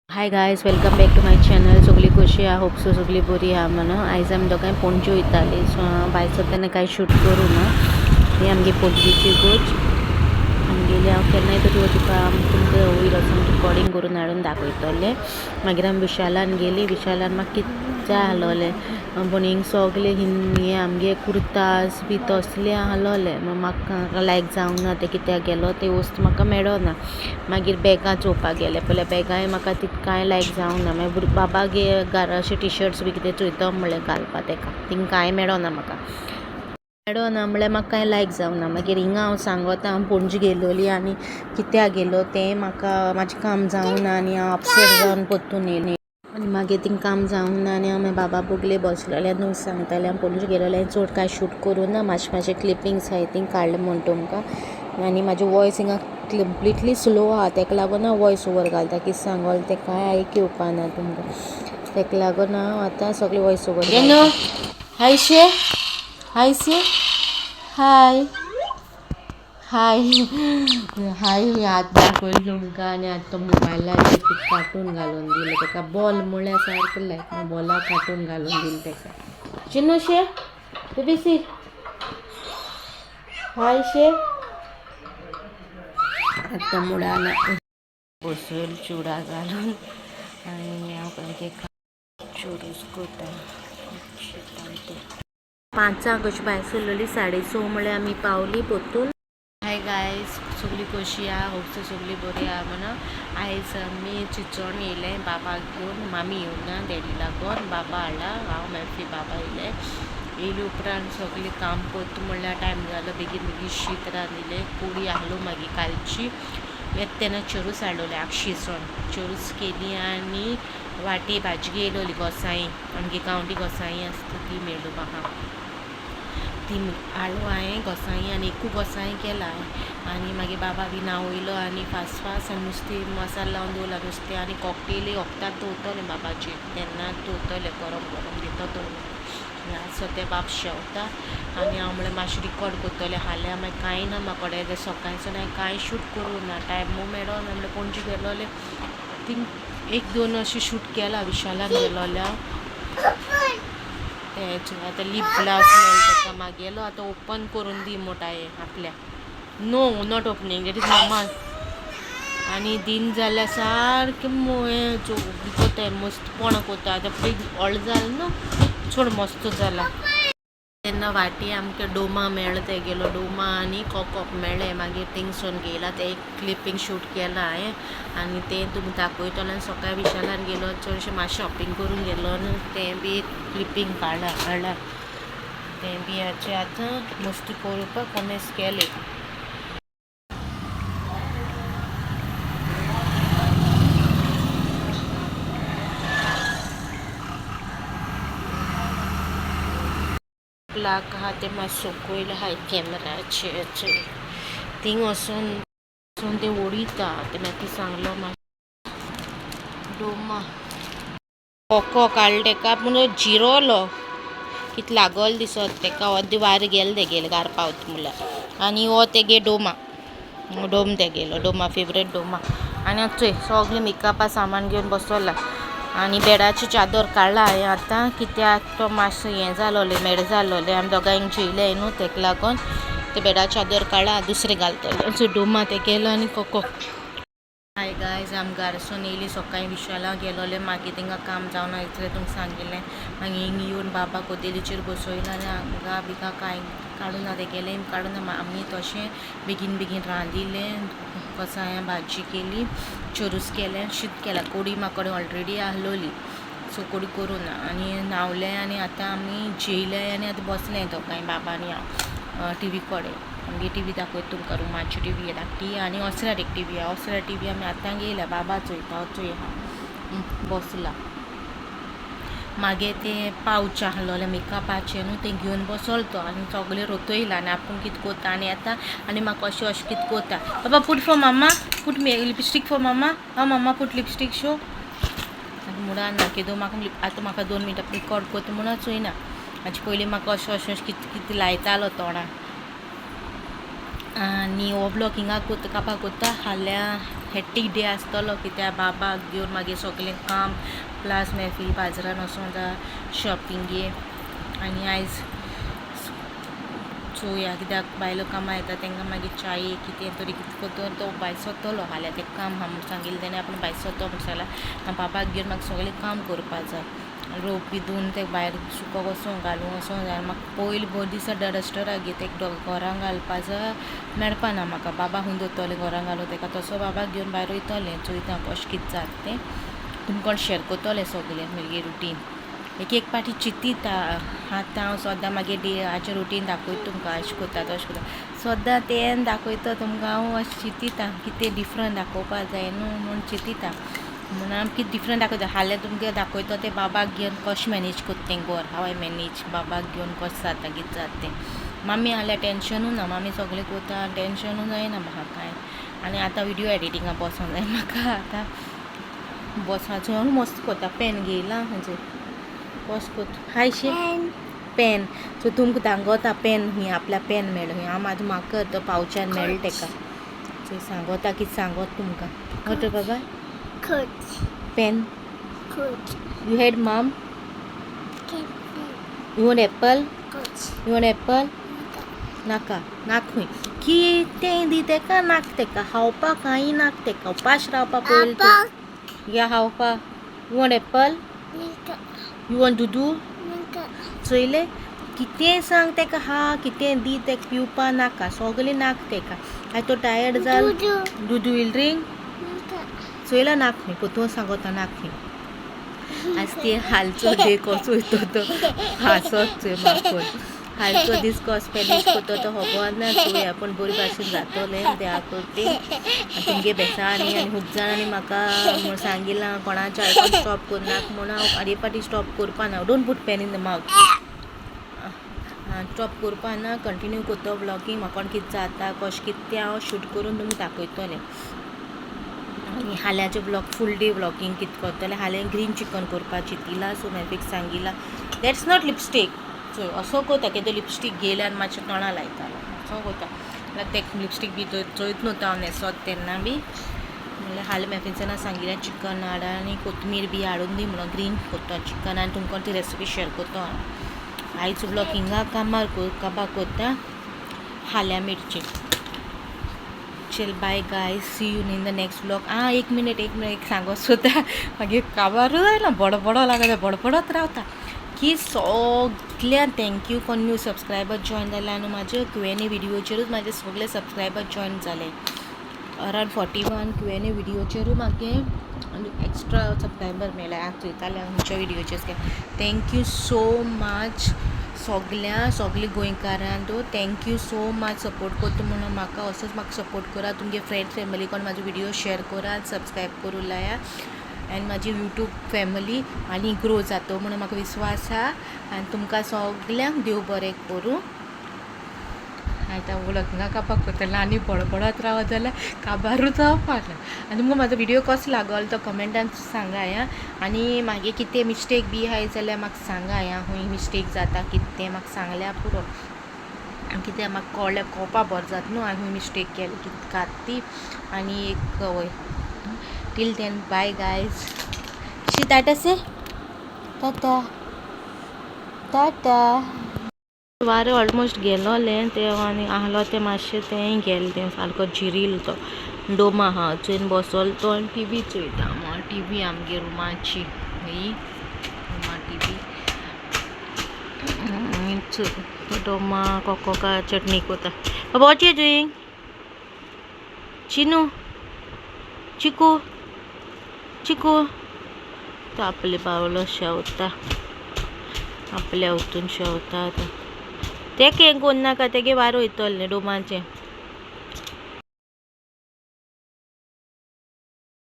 Hi guys, welcome back to my channel. सगळी कशी आहा? होप सो सगळी बरी आहा म्हणून. आयज आमी दोगांय पणजे वयताली. सो हांव भायर सरतना कांय शूट करूं ना. ही आमगे पणजेची गोच आमगेली. हांव केन्नाय तरी तुका तुमकां वयर वचून रिकॉर्डिंग करून हाडून दाखयतलें. मागीर आमी विशालान गेली. विशालान म्हाका कितें जाय आसलोलें, पूण हिंग सगळे हे आमगे कुर्तास बी तसले आसलोले. म्हाका लायक जावंक ना तें. कित्याक गेलो तें वस्त म्हाका मेळना. मागीर बॅगां चोवपाक गेलें पळय, बॅगांय म्हाका तितकें कांय लायक जावंक ना. मागीर बाबा गे अशें टिशर्ट्स बी कितें चोयतो म्हणलें घालपा तेका. थिंग कांय मेळना म्हाका, मेळना म्हणल्यार म्हाका कांय लायक जावना. मागीर हिंगा हांव सांगोता, हांव पणजे गेलोली आनी कित्याक गेलो तें. म्हाका म्हाजें काम जावना आनी हांव अपसेट जावन परतून येयलें. आनी मागीर थिंग काम जावंक ना आनी हांव मागीर बाबा बगले बसलोलें आनी सांगतालें, हांव पणजे गेलोलें, चड कांय शूट करूं ना, मातशें मातशें क्लिपिंग्स आहाय तीं काडलें म्हूण तुमकां. आनी म्हाजें वॉयस हिंगा कंप्लिटली स्लो आहा, तेका लागून हांव वॉयस ओवर घालता. कितें सांगोलें तें कांय आयक येवपा ना तुमकां, तेका लागून हांव आतां सगळें वॉयस ओवर. हाय शे, हाय से, हाय हाय हाय. हात दाखयलो तुमकां. आनी आतां तो मोबायलाचेर कार्टून घालून दिलें ताका. बॉल म्हळ्यार सारकें लायक बॉलाक कार्टून घालून दिलें ताका. चिन्नू शे, बेबी सी, हाय शे. आतां मुळान बसयल चुडा घालून आनी हांव सारकें चुरूस करता शितान. तें 5 अशी भायर सरलेली, 6:30 म्हळ्यार आमी पावली परतून. हाय गायज, सगळीं कशी आहा? होप सो सगळीं बरी आहा म्हणून. आयज आमी चिंचोण येयले बाबाक घेवन. मामी येवना डॅडी लागून, बाबा हाडला. हांव, मेफी, बाबा येयले. येयले उपरांत सगळें काम करता म्हणल्यार टायम जालो. बेगीन बेगीन शीत रांदिलें. कोडी आहलो मागीर कालची. येता तेन्ना चेरूस हाडलोले आगशीसून, चेरूस केली. आनी वाटे भाजी घेयलोली, गोसाई, आमगे गांवठी गोसाई आसता ती मेळ्ळू म्हाका, ती हाडलो हांवें गोसाई आनी एकू गोसाई केला. आनी मागीर बाबा बी न्हांवयलो आनी फास्ट फास्ट आनी नुस्तें मसालो लावन दवरला नुस्तें. आनी कॉकटेलूय वखदाक दवरतलें बाबाचेर, तेन्ना दवरतलें, गरम गरम दिता दवरून. आतां सद्या बाब शेवता आनी हांव म्हणल्यार मातशें रिकॉर्ड करतलें हाल्यां. मागीर कांय ना म्हाका कडेन. सकाळच्यान हांवें कांय शूट करूं ना, टायमू मेळना म्हणल्यार. पणजे गेलोलें, थिंग एक दोन अशें शूट केलां विशालान गेलोलें हांव. तें आतां लिप ग्लास मेळटा ताका मागेलो, आतां ओपन करून दी म्हणटा आपल्या. No, not opening, that is mama. आनी दिन जाल्यार सारकें हें कोताय, मस्तपण कोता. आतां फ्रीज व्हडलें जालें न्हू, चड मस्त जाला. तेन्ना वाटे आमकां डोमा मेळ्ळो, तेगेलो डोमा आनी कॉकॉप मेळ्ळें. मागीर थिंगसून घेयला तें एक क्लिपींग शूट केलां हांवें आनी तें तुमकां दाखयतलें. आनी सकाळीं विशालान गेलो, चडशें मातशें शॉपिंग करून गेलो न्हू, तें बी क्लिपींग काडलां हाडलां. तें बी हाचें आतां मस्ती करपाक कोमेस केलें. लाख आहा तें मातशें सकयल आहा कॅमेराचेर, थिंग वचून वचून ते ओडिता. ते मागीर ती सांगलो मातशें डोमा कोको काडलो तेका, पूण जिरोलो कित लागल दिसत तेका. अर्दी वार गेले तेगेले घार पावता म्हणल्यार. आनी हो तेगे डोमा, डोम तेगेलो, डोमा फेवरेट डोमा. आनी आतां चोय सगळें मेकअपा सामान घेवन बसला. आनी बेडाची चादर काडला हांवें आतां, कित्याक तो मातसो हें जालोलें, मेड जालोलें. आमी दोगांयक जेयलें न्हू, तेका लागून ते बेडा चादर काडला, दुसरें घालतलें. सो डोमा तेगेलो आनी कोको. हाय गायज, आमी घारसून येयली. सकाळीं विशाला गेलोले, मागीर थिंगा काम जावना इतलें तुमकां सांगिल्लें. मागीर हिंग येवन बाबा कदेलीचेर बसयलो आनी आंगा बिगा कांय काडूं ना तेगेलें, काडूं ना. आमी तशें बेगीन बेगीन रांदिलें, कसायां भाजी केली, चेरूस केलें, शीत केलां. कोडी म्हाका कडेन ऑलरेडी आहलोली, सो कोडी करूं ना. आनी न्हांवलें आनी आतां आमी जेयले आनी आतां बसलें दोगांय बाबा आनी हांव टिवी कडेन. आमगे टिवी दाखयता तुमकां, रुमाची टिवी धाकटी आनी ओसऱ्यार एक टिवी आहा. ओसऱ्यार टिवी आमी आतां घेयल्या. बाबा चोयता, चोय आहा बसला. मागीर तें पावच आहलोलें मेकअपाचें न्हू, तें घेवन बसलो तो आनी सगळें रोतयलां आनी आपूण कितें कोता आनी येता आनी म्हाका अशें अशें कितें कोता. बाबा, put for mama, put lipstick for mama. हां मामा, पुट लिपस्टीक शो. आतां मुडान ना केदो म्हाका. आतां म्हाका 2 मिनटां रिकॉर्ड करता म्हणून चोयना. हाचे पयलीं म्हाका अशें अशें अशें कितें कितें लायतालो तोंडाक. आनी हो ब्लॉग हिंगा कोता कापा कोत्ता. फाल्यां हेक्टीक डे आसतलो, कित्याक बाबाक घेवन मागीर सगळें काम प्लस मेफी बाजारान वचोंक जाय शॉपिंगे. आनी आयज चोवया, कित्याक बायलो कामां येता तांकां मागीर चाये कितें तरी कितें तर तो भायर सरतलो. फाल्यां तें काम आहा म्हूण सांगिल्लें तेणें, आपूण भायर सरतो म्हूण सांगलां. बाबाक घेवन म्हाका सगळें काम करपा जाय. रोप बी धुवन ते भायर सुकोवंक वचोंक घालूंक वचोंक जाय. म्हाका पयलीं बरो दिसता डस्टराक घेवन तेका घरान घालपा जाय, मेळपा ना म्हाका. बाबा खूंय दवरतलें घरान घालूं तेका, तसो बाबाक घेवन भायर वयतलें. चोयता कशें कितें जाता तें, तुमकां शेअर करतलें सगळें म्हगे रुटीन. एक एक पाटी चिंतिता आतां हांव सद्दां मागीर डे आचें रुटीन दाखयता तुमकां, अशें करता तशें करता, सद्दां तें दाखयता तुमकां. हांव अशें चिंतिता कितें डिफरंट दाखोवपा जाय न्हू म्हूण चिंतिता, म्हणून हांव कितें डिफरंट दाखयता. फाल्यां तुमकां दाखयता तें बाबाक घेवन कशें मॅनेज करता तें घर, हांव I manage बाबाक घेवन कशें जाता कितें जाता तें. मामी आहल्यार टेंशनूय ना, मामी सगळें करता, टेंशनूय जायना म्हाका कांय. आनी आतां विडियो एडिटिंगा बसोंक जाय म्हाका. आतां बसाचो मस्त करता. पेन घेयलां खंयचें कशें करता हाय शी पेन. सो तुमकां दांगोता पेन ही आपल्या पेन मेळ्ळें. हांव म्हाजो म्हाका तो पावच्यान मेळ्ळें तेका. सो सांगोता कितें सांगोत तुमकां. What बाबा? Pen. You had mom? You want apple? You want apple? नाका नाक खंय कितें दी तेका, नाक तेका खावपाक कांय नाक तेका, उपाश रावपा पयलीं या खावपा. You want apple? You want Dudu? चोयलें, कितेंय सांग तेका हा, कितें दी तेका पिवपा नाका, सगळें नाक तेका. आनी तो टायर्ड जाल. Dudu will drink. चोयला, नाक खंय पोतून सांगोता नाक खंय. आज ते हालचो डे कसो वयतो तो हांसत चोय म्हाका. हालचो दीस कसो मॅनेज करता तो खबर ना. चोवया, पूण बरे भाशेन जातलें देवा कृपेन. तुमगे बेसांनी आनी खूब जाणांनी म्हाका म्हूण सांगिलां कोणाचें आयकोन स्टॉप करनाक म्हूण. हांव आरे पाटी स्टॉप करपा ना. Don't put pen in the mouth. Stop करपा ना, कंटिन्यू करता व्लॉगींग. म्हाका कोण कितें जाता कशें कितें तें हांव शूट करून तुमकां दाखयतलें. आनी हाल्याचें व्लॉग फूल डे व्लॉगींग कितें करतलें. हाल्यां ग्रीन चिकन करपा चिंतिलां. सो मेफीक सांगिलां, that's not lipstick. चोय असो करता, कितें लिपस्टीक घेयले आनी मातशें तोंडा लायतालो, असो करता. म्हणल्यार तेका लिपस्टीक बी चोयत न्हू तो हांव न्हेसत तेन्ना बी. म्हणल्यार हालीं मेफिन्सना सांगिल्लें चिकन हाड आनी कोथमीर बी हाडून दी म्हणून, ग्रीन करता चिकन आनी तुमकां ती रेसिपी शेअर करता हांव. आयज व्लॉग हिंगा कामार काबार करता. फाल्यां मेळचें. चल, bye guys, see you in the next vlog. आं, एक मिनट, एक मिनट, एक सांगो सोदता, मागीर काबारूय जायना, बडबडो लागता, बडबडत रावता की सगळ्यांक thank you. कोण न्यू सबस्क्रायबर जॉयन जाले आनी म्हाजे क्यू एन ए विडियोचेरूच म्हाजे सगळे सबस्क्रायबर जॉयन जाले. अरावंड 41 क्यू एन ए विडियोचेरूय म्हाका एक्स्ट्रा सबस्क्रायबर मेळ्ळे. हांव चोयतालें खंयच्या विडियोचेर. Thank you so much सगळ्या सगळे गोंयकारांक. Thank you so much support करता म्हणून म्हाका. असोच म्हाका सपोर्ट करा. तुमगे फ्रेंड्स फॅमिली कोण म्हाजो विडियो शेअर करात, सबस्क्रायब करूं लाया आनी म्हाजी यूट्यूब फॅमिली आनी ग्रो जातो म्हणून म्हाका विस्वास आहा. आनी तुमकां सगल्यांक देव बरें करूं. आतां लग्नाक कापाक करतलें आनी बडबडत रावत जाल्यार काबारूच जावपाक ना. आनी तुमकां म्हाजो विडियो कसो लागलो तो कमेंटान सांगा आं. आनी मागीर कितें मिस्टेक बी आहाय जाल्यार म्हाका सांगा आं. खूंय मिस्टेक जाता कितें तें म्हाका सांगल्यार पुरो, कित्याक म्हाका कळ्ळें, कळपा बरें जाता न्हू हांवें खूंय मिस्टेक केली कितें कात ती. आनी एक वय, till then bye guys. She tata, say tata tata. वारें ऑलमोस्ट गेलोलें तें आनी आहलो तें मातशें तेंय गेलें. तें सारको जिरील तो डोमा आहा, चोयन बसोल तो आनी टीवी चोयता. टीवी आमगे रुमाची ही रुमा टीवी. डोमा कोकोका चटणी कोता. बाबा, what you doing? Chinu, चिकू, चिकू. तो आपले बावलो शेवता, आपल्या वतून शेवता. आतां तें हें कोन्नाका, तेगे वारो वयतलें डोमाचें.